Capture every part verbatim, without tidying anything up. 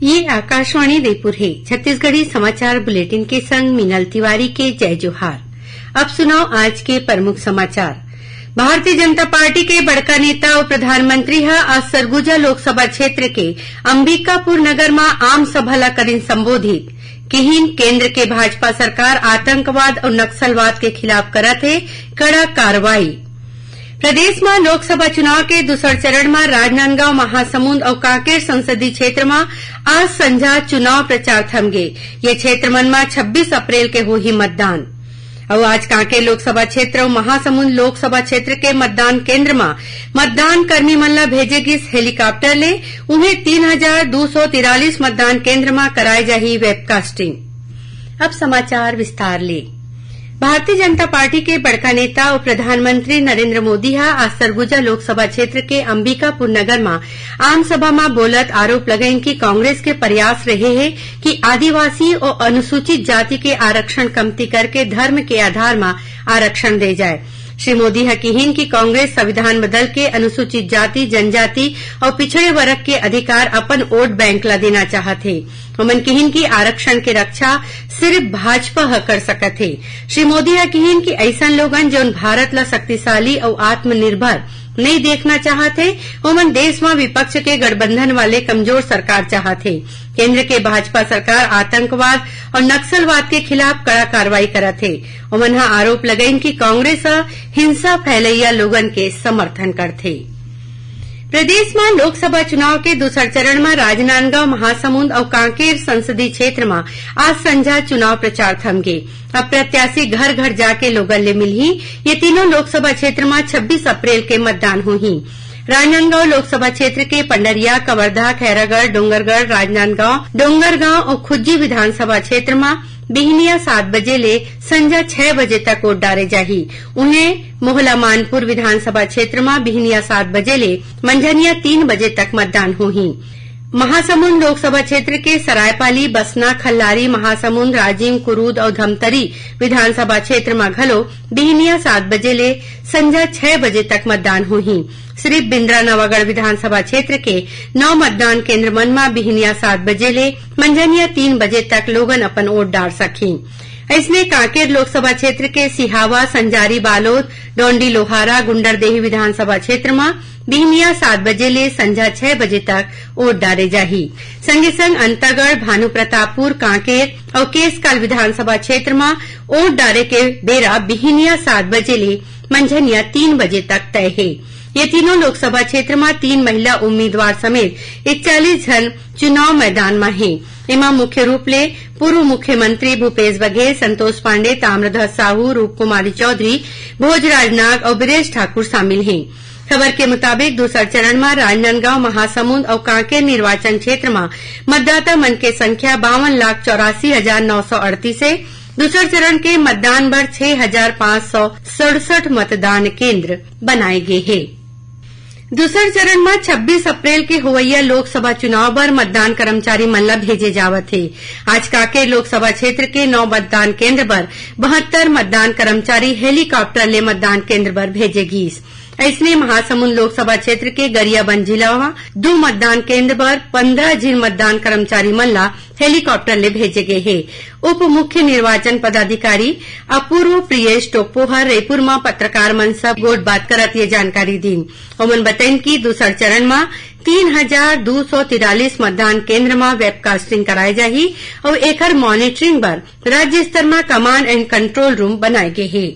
ये आकाशवाणी रायपुर हे। छत्तीसगढ़ी समाचार बुलेटिन के संग मीनल तिवारी के जय जोहार। अब सुनव आज के प्रमुख समाचार। भारतीय जनता पार्टी के बड़का नेता अउ प्रधानमंत्री ह आज सरगुजा लोकसभा क्षेत्र के अंबिकापुर नगर म आम सभा ल करिन संबोधित। किहिन, केंद्र के भाजपा सरकार आतंकवाद अउ नक्सलवाद के खिलाफ करत हे कड़ा कार्रवाई। प्रदेश म लोकसभा चुनाव के दूसर चरण म राजनांदगांव, महासमुंद अउ कांकेर संसदीय क्षेत्र म आज संझा चुनाव प्रचार थम गे। ये क्षेत्र मन म छब्बीस अप्रैल के होही मतदान। अउ आज कांकेर लोकसभा क्षेत्र अउ महासमुंद लोकसभा क्षेत्र के मतदान केंद्र म मतदान कर्मी मन ल भेजे गिस हेलीकॉप्टर ले। उहें, तीन हजार दू सौ तिरालीस मतदान केंद्र म कराए जाही वेबकास्टिंग। अब समाचार विस्तार ले। भारतीय जनता पार्टी के बड़का नेता अउ प्रधानमंत्री नरेंद्र मोदी ह आज सरगुजा लोकसभा क्षेत्र के अंबिकापुर नगर म आम सभा म बोलत आरोप लगाइन कि कांग्रेस के प्रयास रहे हे कि आदिवासी अउ अनुसूचित जाति के आरक्षण कमती करके धर्म के आधार म आरक्षण दे जाए। श्री मोदी ह किहिन कि कांग्रेस संविधान बदल के अनुसूचित जाति, जनजाति अउ पिछड़े वर्ग के अधिकार अपन वोट बैंक ल देना चाहत हे। ओमन किहिन कि आरक्षण के रक्षा सिर्फ भाजपा ह कर सकत हे। श्री मोदी ह किहिन कि अइसन लोगन, जौन भारत ल शक्तिशाली अउ आत्मनिर्भर नइ देखना चाहत हे, ओमन देश म विपक्ष के गठबंधन वाले कमजोर सरकार चाहत हे। केंद्र के भाजपा सरकार आतंकवाद अउ नक्सलवाद के खिलाफ कड़ा कार्रवाई करत हे। ओमन ह आरोप लगाइन कि कांग्रेस ह हिंसा फैलइया लोगन के समर्थन करथे। प्रदेश म लोकसभा चुनाव के दूसर चरण म राजनांदगांव, महासमुंद अउ कांकेर संसदीय क्षेत्र म आज संझा चुनाव प्रचार थम गे। अब प्रत्याशी घर-घर जाके लोगन ले मिलही। ये तीनों लोकसभा क्षेत्र म छब्बीस अप्रैल के मतदान होही। राजनांदगांव लोकसभा क्षेत्र के पंडरिया, कवर्धा, खैरागढ़, डोंगरगढ़, राजनांदगांव, डोंगरगांव अउ खुज्जी विधानसभा क्षेत्र म बिहनिया सात बजे ले संझा छह बजे तक वोट डारे जाही। उहें, मोहला मानपुर विधानसभा क्षेत्र म बिहनिया सात बजे ले मंझनिया तीन बजे तक मतदान होही। महासमुंद लोकसभा क्षेत्र के सरायपाली, बसना, खल्लारी, महासमुंद, राजिम, कुरूद अउ धमतरी विधानसभा क्षेत्र म घलो बिहनिया सात बजे ले संझा छह बजे तक मतदान होही। सिरिफ बिंद्रा नवागढ़ विधानसभा क्षेत्र के नौ मतदान केंद्र मन म बिहनिया सात बजे ले मंझनिया तीन बजे तक लोगन अपन वोट डार सकही। अइसने कांकेर लोकसभा क्षेत्र के सिहावा, संजारी, बालोद, डोंडी, लोहारा, गुंडरदेही विधानसभा क्षेत्र म बिहनिया सात बजे ले संझा छह बजे तक वोट डारे जाही। संगे संग अंतागढ़, भानुप्रतापपुर, कांकेर अउ केसकाल विधानसभा क्षेत्र म वोट डारे के बेरा बिहनिया सात बजे ले मंझनिया तीन बजे तक तय हे। ये तीनों लोकसभा क्षेत्र म तीन महिला उम्मीदवार समेत इकतालीस झन चुनाव मैदान म हे। एमा मुख्य रूप ले पूर्व मुख्यमंत्री भूपेश बघेल, संतोष पांडे, ताम्रध्वज साहू, रूपकुमारी चौधरी, भोजराज नाग अउ बिरेश ठाकुर शामिल हे। खबर के मुताबिक, दूसर चरण म राजनांदगांव, महासमुंद अउ कांकेर निर्वाचन क्षेत्र म मतदाता मन के संख्या बावन लाख चौरासी हजार नौ सौ अड़तीस हे। दूसर चरण के मतदान बर छह हजार पांच सौ सड़सठ मतदान केंद्र बनाए गे हे। दूसर चरण म छब्बीस अप्रैल के होवइया लोकसभा चुनाव बर मतदान कर्मचारी मन ल भेजे जावत हे। आज कांकेर लोकसभा क्षेत्र के नौ मतदान केंद्र बर बहत्तर मतदान कर्मचारी हेलीकॉप्टर ले मतदान केंद्र बर भेजे गीस। अइसने महासमुंद लोकसभा क्षेत्र के गरियाबंद जिला म दू मतदान केंद्र बर पंद्रह झिन मतदान कर्मचारी मन ल हेलीकॉप्टर ले भेजे गे हे। उप मुख्य निर्वाचन पदाधिकारी अपूर्व प्रियेश टोप्पो ह रईपुर म पत्रकार मन से गोठबात करत ये जानकारी दीन। ओमन बतइन कि दूसर चरण म तीन हजार दू सौ तिरालीस मतदान केंद्र म वेबकास्टिंग कराए जाही अउ एखर मॉनिटरिंग बर राज्य स्तर म command and control room बनाए गे हे।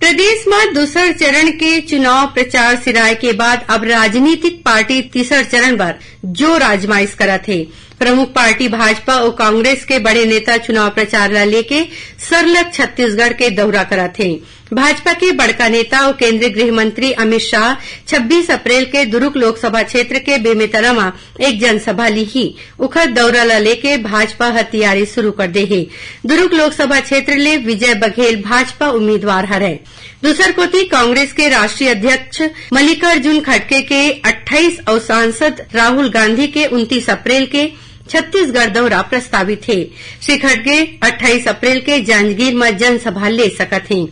प्रदेश म दूसर चरण के चुनाव प्रचार सिराए के बाद अब राजनीतिक पार्टी तीसर चरण बर जोर आजमाइश करत हे। प्रमुख पार्टी भाजपा अउ कांग्रेस के बड़े नेता चुनाव प्रचार ल लेके सरलग छत्तीसगढ़ के दौरा करत हे। भाजपा के बड़का नेता अउ केंद्रीय गृह मंत्री अमित शाह छब्बीस अप्रैल के दुरूग लोकसभा क्षेत्र के बेमेतरा म एक जनसभा लीही। उखर दौरा ल लेके भाजपा ह तियारी शुरू कर दे हे। दुरूग लोकसभा क्षेत्र ले विजय बघेल भाजपा उम्मीदवार हरय। दूसर कोति, कांग्रेस के राष्ट्रीय अध्यक्ष मल्लिकार्जुन खड़गे के अट्ठाईस अउ सांसद राहुल गांधी के उनतीस अप्रैल के छत्तीसगढ़ दौरा प्रस्तावित हे। श्री खड़गे अट्ठाईस अप्रैल के जांजगीर म जनसभा ले सकत हें।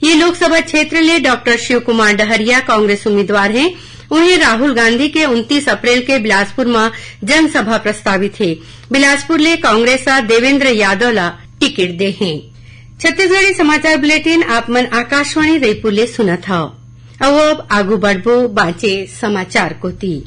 ये लोकसभा क्षेत्र ले डॉक्टर शिव कुमार डहरिया कांग्रेस उम्मीदवार हें। उहें, राहुल गांधी के उनतीस अप्रैल के बिलासपुर म जनसभा प्रस्तावित हे। बिलासपुर ले कांग्रेस ह देवेंद्र यादव ला टिकट दे हे। छत्तीसगढ़ी समाचार बुलेटिन आप मन आकाशवाणी रईपुर ले सुनत हव। अउ अब आगू बढ़बो बांचे समाचार कोति।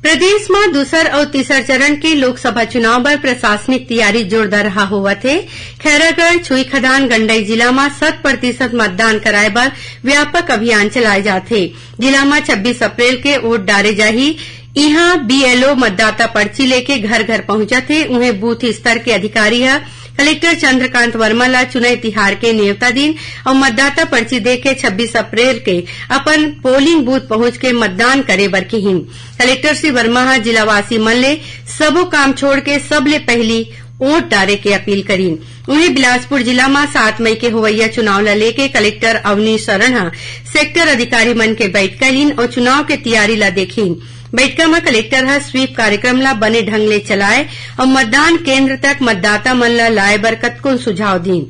प्रदेश म दूसर अउ तीसर चरण के लोकसभा चुनाव बर प्रशासनिक तैयारी जोरदारहा होवत हे। खैरागढ़, छुईखदान, गंडई जिला म शत प्रतिशत मतदान कराए बर व्यापक अभियान चलाए जात हे। जिला म छब्बीस अप्रैल के वोट डारे जाही। इहां बीएलओ मतदाता पर्ची लेके घर-घर पहुंचत हे। उहें, बूथ स्तर के अधिकारी ह कलेक्टर चंद्रकांत वर्मा ला चुनई तिहार के नेवता दीन अउ मतदाता पर्ची देके छब्बीस अप्रैल के अपन पोलिंग बूथ पहुंच के मतदान करे बर किहीन। कलेक्टर श्री वर्मा ह जिलावासी मन ले सबो काम छोड़ के सबले पहिली वोट डारे के अपील करीन। उहें, बिलासपुर जिला म सात मई के होवइया चुनाव ल लेके कलेक्टर अवनीश शरण ह सेक्टर अधिकारी मन के बइठका लीन अउ चुनाव के तैयारी ल देखिन। बइठका म कलेक्टर ह स्वीप कार्यक्रम ल बने ढंग ले चलाए अउ मतदान केंद्र तक मतदाता मन ल लाए बर कतकोन सुझाव दीन।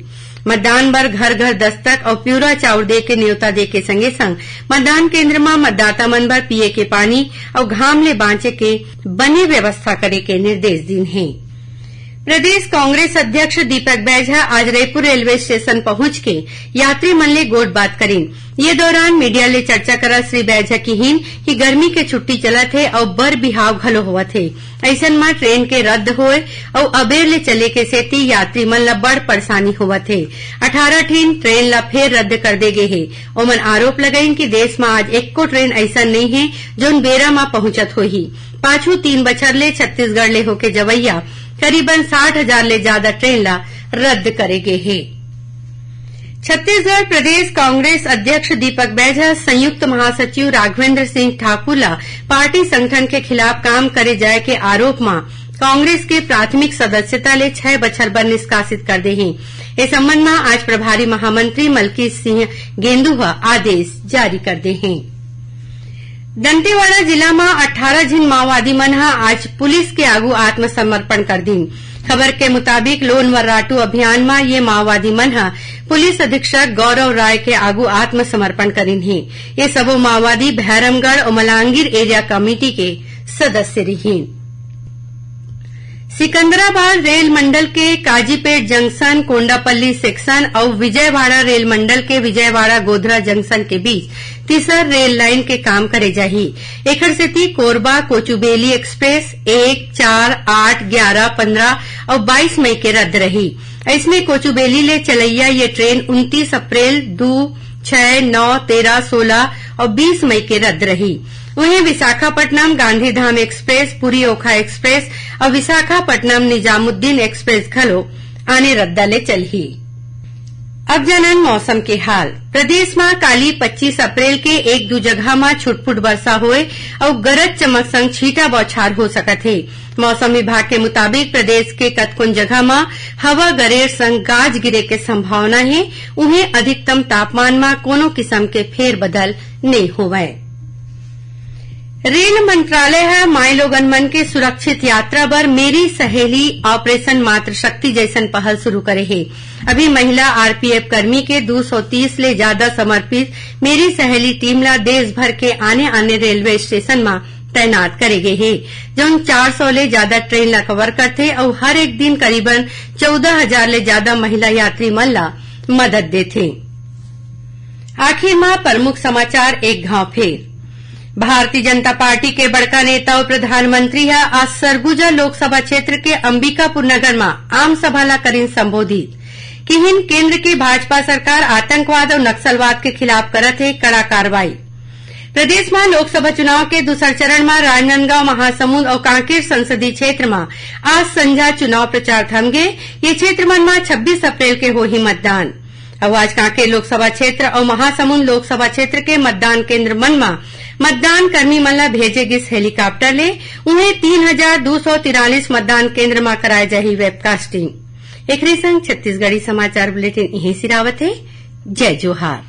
मतदान बर घर-घर दस्तक अउ प्यूरा चाउर दे के नेवता दे के संगे-संग मतदान केंद्र म मतदाता मन बर पीए के पानी अउ घाम ले बांचे के बने व्यवस्था करे के निर्देश दीन हे। प्रदेश कांग्रेस अध्यक्ष दीपक बैज ह आज रईपुर रेलवे स्टेशन पहुंच के यात्री मन ले गोठबात करीन। ये दौरान मीडिया ले चर्चा करत श्री बैज ह किहीन कि गर्मी के छुट्टी चलत हे अउ बर बिहाव घलो होवत हे। अइसन म ट्रेन के रद्द होए अउ अबेर ले चले के सेती यात्री मन ल बड़ परेशानी होवत हे। अठारह ठिन ट्रेन ल फेर रद्द कर दे गे हे। ओमन आरोप लगाइन कि देश म आज एक्को ट्रेन अइसन नइ हे, जउन बेरा म पहुंचत होही। पाछू तीन बछर ले छत्तीसगढ़ ले होके जवइया करीबन साठ हजार ले जादा ट्रेन ल रद्द करे गे हे। छत्तीसगढ़ प्रदेश कांग्रेस अध्यक्ष दीपक बैज ह संयुक्त महासचिव राघवेंद्र सिंह ठाकुर ला पार्टी संगठन के खिलाफ काम करे जाय के आरोप म कांग्रेस के प्राथमिक सदस्यता ले छह बछर बर निष्कासित कर दे हे। ए संबंध म आज प्रभारी महामंत्री मलकीत सिंह गेंदू ह आदेश जारी कर दे हे। दंतेवाड़ा जिला म अट्ठारह झिन माओवादी मन ह आज पुलिस के आगू आत्मसमर्पण कर दीन। खबर के मुताबिक, लोन वर्राटू अभियान म ये माओवादी मन ह पुलिस अधीक्षक गौरव राय के आगू आत्मसमर्पण करिन हे। ये सबो माओवादी भैरमगढ़ अउ मलांगीर एरिया कमेटी के सदस्य रिहिन। सिकंदराबाद रेल मंडल के काजीपेट जंक्शन, कोंडापल्ली सेक्शन अउ विजयवाड़ा रेल मंडल के विजयवाड़ा गोधरा जंक्शन के बीच तीसर रेल लाइन के काम करे जाही। एखर सेती कोरबा कोचुबेली एक्सप्रेस एक, चार, आठ, ग्यारह, पन्द्रह अउ बाईस मई के रद्द रही। अइसने कोचुबेली ले चलइया ये ट्रेन उनतीस अप्रैल, दू, छह, नौ, तेरह, सोलह अउ बीस मई के रद्द रही। उहें, विशाखापट्टनम गांधीधाम एक्सप्रेस, पुरी ओखा एक्सप्रेस अउ विशाखापट्टनम निजामुद्दीन एक्सप्रेस घलो आने रद्दा ले चलही। अब जानन मौसम के हाल। प्रदेश म काली पच्चीस अप्रैल के एक दू जगह म छुटपुट वर्षा होए अउ गरज चमक संग छींटा बौछार हो सकत हे। मौसम विभाग के मुताबिक, प्रदेश के कतकोन जगह म हवा गरेर संग गाज गिरे के संभावना हे। उहें, अधिकतम तापमान म कोनो किसम के फेरबदल नइ होवय। रेल मंत्रालय ह माईलोगन मन के सुरक्षित यात्रा बर मेरी सहेली ऑपरेशन मातृशक्ति जइसन पहल शुरू करे हे। अभी महिला आरपीएफ कर्मी के दू सौ तीस ले जादा समर्पित मेरी सहेली टीम ला देश भर के आने-आने रेलवे स्टेशन म तैनात करे गे हे, जउन चार सौ ले जादा ट्रेन ला कवर करथे अउ हर एक दिन करीबन चौदह हजार ले जादा महिला यात्री मन ला मदद देथे। आखिर म प्रमुख समाचार एक घांव फेर। भारतीय जनता पार्टी के बड़का नेता अउ प्रधानमंत्री ह आज सरगुजा लोकसभा क्षेत्र के अंबिकापुर नगर म आम सभा ला करिन संबोधित। किहिन, केंद्र के भाजपा सरकार आतंकवाद अउ नक्सलवाद के खिलाफ करत हे कड़ा कार्रवाई। प्रदेश म लोकसभा चुनाव के दूसर चरण म राजनांदगांव, महासमुंद अउ कांकेर संसदीय क्षेत्र म आज संझा चुनाव प्रचार थम गे। ये क्षेत्र मन म छब्बीस अप्रैल के होही मतदान। अउ आज कांकेर लोकसभा क्षेत्र अउ महासमुंद लोकसभा क्षेत्र के मतदान केंद्र मन म मतदान कर्मी मन ल भेजे गिस हेलीकॉप्टर ले। उहें, तीन हजार दू सौ तिरालीस मतदान केंद्र म कराए जाही वेबकास्टिंग। एकरे संग छत्तीसगढ़ी समाचार बुलेटिन इहें सिरावत हे। जय जोहार।